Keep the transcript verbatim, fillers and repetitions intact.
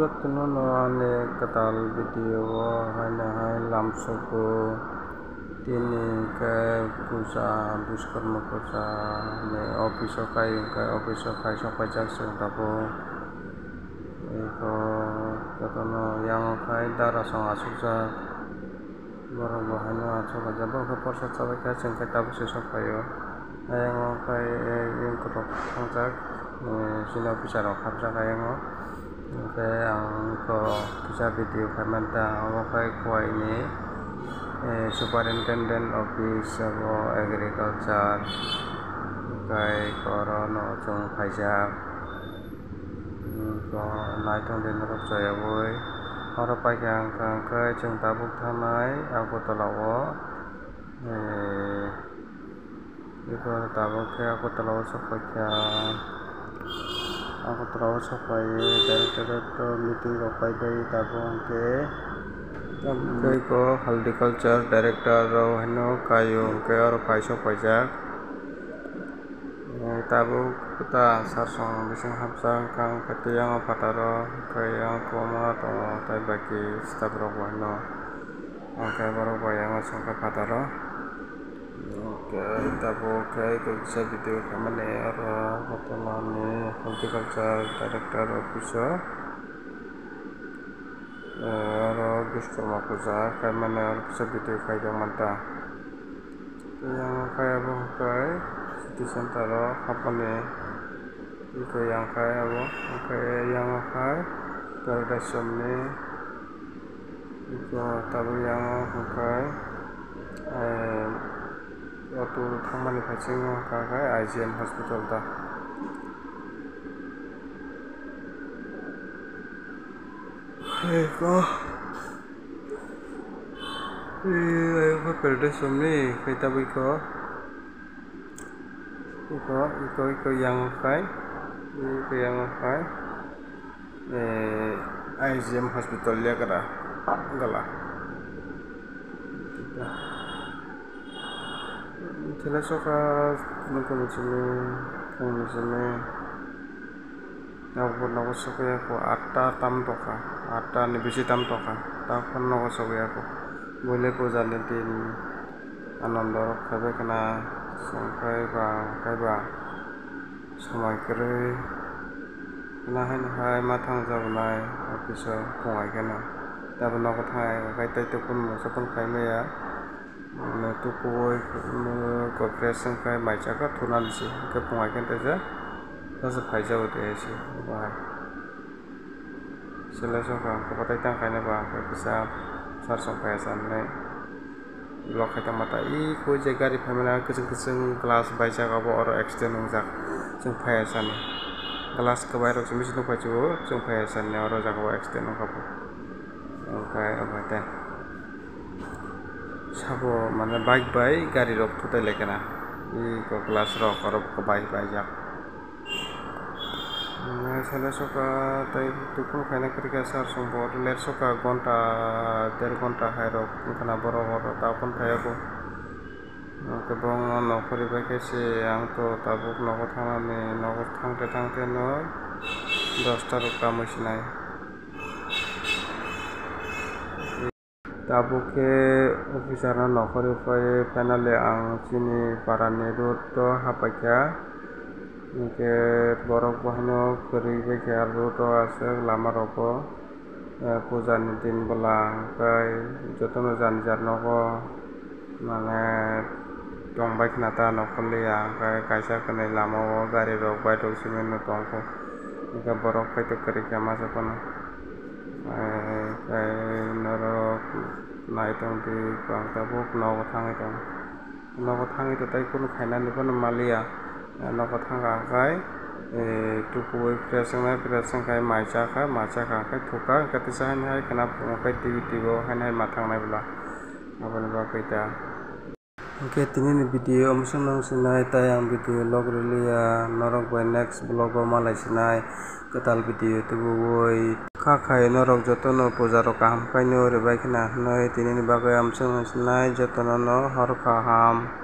Jotono no ani kwtal video o haino hai lamsogo. Tini hwnkhe puja, Bishwakarma puja ni office o kai hwnkhe office o kaisa paijak chwng tabuk. Eko jotono yang o khai dara song asukjak. Borok bo haino asuk laijak, borok khe porsa chabai kha, chwng khe tabuk se sok phaio. Ayang o khe, eh, yung kotor thangjak, eh, chini officer rok habjak ayang o. Hwnkhe ang kho kisa video khaimanta, omo khe Khowai ni, eh, superintendent office, abo agriculture, hwnkhe oro no chwng phaijak. Hmm, to naithok de norok chayabwi. Oro paikha hwnkha hwnkhe chwng tabuk thangnai Agartala o. Eh, eko tabuk khe Agartala o sokpaikha. Agartala o sokpaiwi directorate o meeting rok paibai tabuk hwnkhe. Tabuk khe eko horticulture director rok haino kaio hwnkhe oro kaisok paijak. Eh, tabuk ta sar song bising hapjak wngkha, hwnkhe tei yang o phataro hwnkhe yang kwbangma tongo, tei baki staff rok bo haino hwnkhe borok bai yang o chwngkha phataro. Hwnkhe tabuk khe kaisa video khaimani oro Agartala ni horticulture director office o. Eh, oro Bishwakarma puja khaimani oro kisa video khaijak manta. Yang khai abo hwnkhe city center o hapmani. Eko yang khai abo hwnkhe yang khai Paradise Chowk ni. Eko tabuk yang hwnkhe, eh, auto thangmani phaising o hwnkha khe I G M hospital ta. Eko. Ee, ayang khe Paradise Chowk ni, khe tabuk eko. Eko, eko, eko yang khai. Eko yang khai. Eh, I G M hospital yakra. Gala. Thela soka nokni simi, phungni simi. Nokbo nogo sokya kho, atta tam tokha, atta ni bisi tam tokha, ta phano nogo sokya kho. Buile puja ni din, anando rok khaibai khna, chwng khai ba, khai ba, somoi kwrwi. Nahai nahai ma thang jabonai office o phungai kheno. Tabuk nogo thang khai tei tei phano mungsa phano khai maya. Ano tukuwi, mm, kok fresh wngkha, mai chakha thunani se, hwnkhe phungai khe tesa, tesa phaijago tei se, bahai. Sele sokha, hwnkhe batai tang khaina ba, hwnkhe kisa sar song phaiya sanai. Block khai tongma ta, i koi je gari phaimani, kwchwng kwchwng glass baijak, abo oro accident wngjak, chwng phaiya sani. Glass kwbai rok se misi nukphai chugo, chwng phaiya sani, oro jaga o accident wngkha bo. Hwnkhe omo tei. Sabo mane bike bai gari rok thutai lai khena. Eko glass rok oro bai baijak. Mane sele soka tei tuphuru khaina kwrwikha sar song bo ler soka ghonta der ghonta hai rok wngkhana borok oro ta phone phaiyago. Hwnkhe bo wngno nokhorwi bai khe se ang to tabuk nogo thangnani nogo thangte thangte no dosta rok tamwi sinai. Tabuk khe officer no nokhorwi phaiwi finally ang chini para ni road o hapaikha. Hinkhe borok bo haino kwrwi baikha road o aswk lama rogo, eh, puja ni din bwla, hinkhe jotono jani jar nogo. Mane tongbai khna ta nokhorliya, hwnkhe kaisa kwnwi lama o gari rok bike rok simi no tongkho, hwnkhe borok kaitor kwrwi khe masa phano, eh, tei norok nai tongdi, ang tabuk nogo thangwi tongo, nogo thangwi tei kunu khainani phano manliya. Nogo thangkha hwnkhe, eh, tukuwi fresh wngnai, fresh wngkhe mai chakha, mai chakha hwnkhe thukha, hwnkhe teisa haino hai khwna phunukhe T V T V o haino hai ma thangnai bwla. Aboni bagwi ta. Hwnkhe tinini video omo swk nang sinai, tai ang video log rwliya, norok bai next vlog o malai sinai kwtal video tubuwi. Kha khai norok jotono puja rok kaham khaino rwbai khna hinwi tinini bagwi omo swk nang sinai, jotono no hor kaham.